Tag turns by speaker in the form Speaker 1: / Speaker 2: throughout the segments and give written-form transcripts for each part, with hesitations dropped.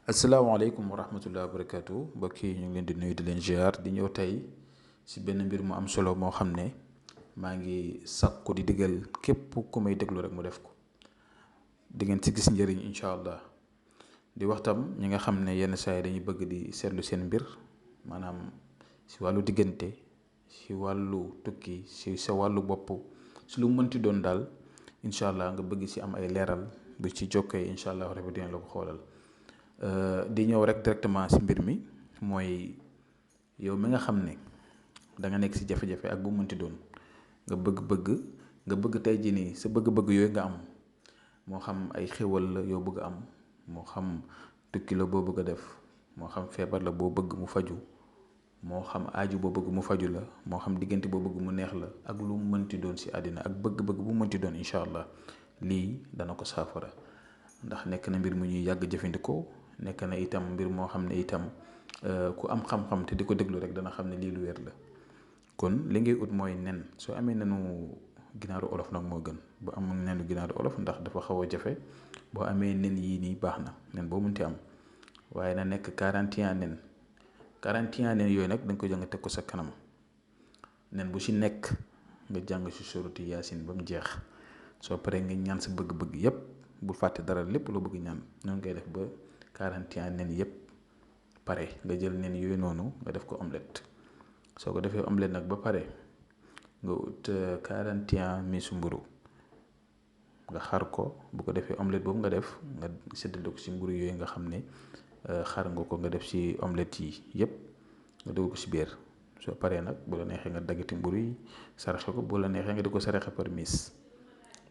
Speaker 1: asalaamaaleykum wa rahmatulah wa barakaatu mbokk yi ñu ngi leen di nuyu di leen ziar di ñëw tey si benn mbir mu am solo moo xam ne maa ngi sakku di digal képp ku may déglu rek mu def ko di ngeen si gis njëriñ incha allah di waxtam ñi nga xam ne yenn saa yi dañuy bëgg di seetlu seen mbir maanaam si wàllu diggante si wàllu tukki si sa wàllu bopp si lu mënti doon daal incha allah nga bëgg si am ay leeral bu ci jokkee incha allah rabi dina la ko xoolal. di ñëw rek directement si mbir mi mooy yow mi nga xam ne da nga nekk si jafe-jafe ak bu mënti doon nga bëgg tey jii nii sa bëgg-bëgg yooyu nga am moo xam ay xéwal la yoo bëgg am moo xam tukki la boo bëgg a def moo xam feebar la boo bëgg mu faju moo xam aaju boo bëgg mu faju la moo xam diggante boo bëgg mu neex la ak lu mënti doon si àddina ak bëgg-bëgg bu mënti doon incha allah lii dana ko saafara ndax nekk na mbir mu ñuy yàgg jëfandikoo. nekk na itam mbir moo xam ne itam ku am xam-xam te di ko déglu rek dana xam ne lii lu wér la kon li ngay ut mooy nen soo amee nenu ginaaru olof nag moo gën bu amul nenu ginaaru olof ndax dafa xaw a jafe boo amee nen yii nii baax na nen boo mënti am waaye na nekk 41 nen 41 nen yooyu nag da nga ko jël nga teg ko sa kanam nen bu si nekk nga jàng si suratu yaasin ba mu jeex soo paree nga ñaan sa bëgg-bëgg yépp bul fàtte dara lépp loo bëgg ñaan noonu ngay def ba 41 nen yëpp pare nga jël nen yooyu noonu nga def ko omelette soo ko defee omelette nag ba pare nga ut 41 miisu mburu nga xar ko bu ko defee omelette boobu nga def nga séddale ko si mburu yooyu nga xam ne xar nga ko nga def si omelette yi yëpp nga dugal ko si biir soo paree nag bu la neexee nga daggati mburu yi saraxe ko bu la neexee nga di ko saraxe par miis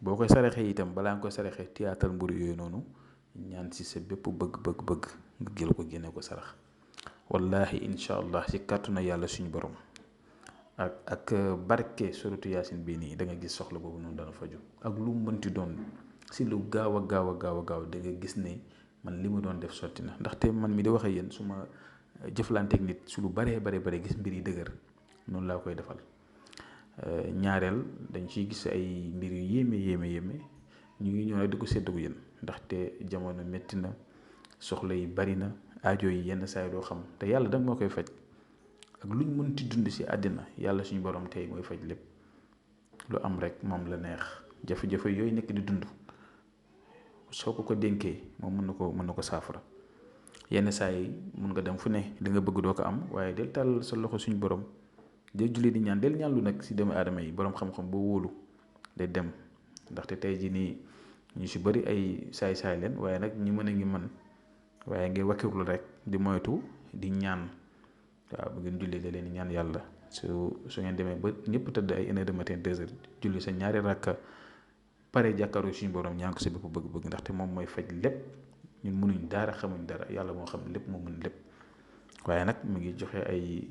Speaker 1: boo koy saraxee itam balaa nga koy saraxee tiyaatal mburu yooyu noonu ñaan si sa bépp bëgg nga jël ko génne ko sarax wallahi incha allah si kàttuna yàlla suñu borom ak barke suratu yaasin bii nii da nga gis soxla boobu noonu dana faju ak lu mënti doon si lu gaaw a da nga gis ne man li ma doon def sotti na ndaxte man mi di wax ak yéen su ma jëflanteeg nit su lu bare gis mbir yi dëgër noonu laa koy defal ñaareel dañ ciy gis ay mbir yu yéeme ñu ngi ñëw nag di ko séddu yéen ndaxte jamono métti na soxla yi bari na aajo yi yenn saa yi doo xam te yàlla da moo koy faj ak luñ mënti dund si àddina yàlla suñu borom tey mooy faj lépp lu am rek moom la neex jafe-jafe yooyu nekk di dund soo ko dénkee moom mën na ko saafara yenn saa yi mun nga dem fu ne li nga bëgg doo ko am waaye del tàll sa loxo suñu borom del julli di ñaan del ñaan lu nag si doomu aadama yi borom xam-xam boo wóolu day dem ndaxte tey jii nii ñu si bëri ay saay-saay leen waaye nag ñi mën a ngi mën waaye ngay wakkirlu rek di moytu di ñaan waaw bu ngeen julli da leen ñaan yàlla su ngeen demee ba ñëpp tëdd ay 1 heure de matin 2 heures julli sa ñaari rakka pare jàkkaaru suñu borom ñaan ko sa bépp bëgg-bëgg ndaxte moom mooy faj lépp ñun mënuñ dara xamuñ dara yàlla moo xam lépp moo mën lépp waaye nag mu ngi joxe ay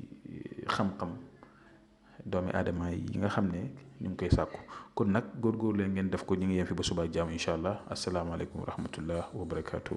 Speaker 1: xam-xam doomi aadama yi nga xam ne ñu ngi koy sàkku kon nag góorgóorlu leen ngeen def ko ñu ngi yem fi ba suba ak jàmm incha allah asalaamaaleykum wa rahmatullah wa barakaatu.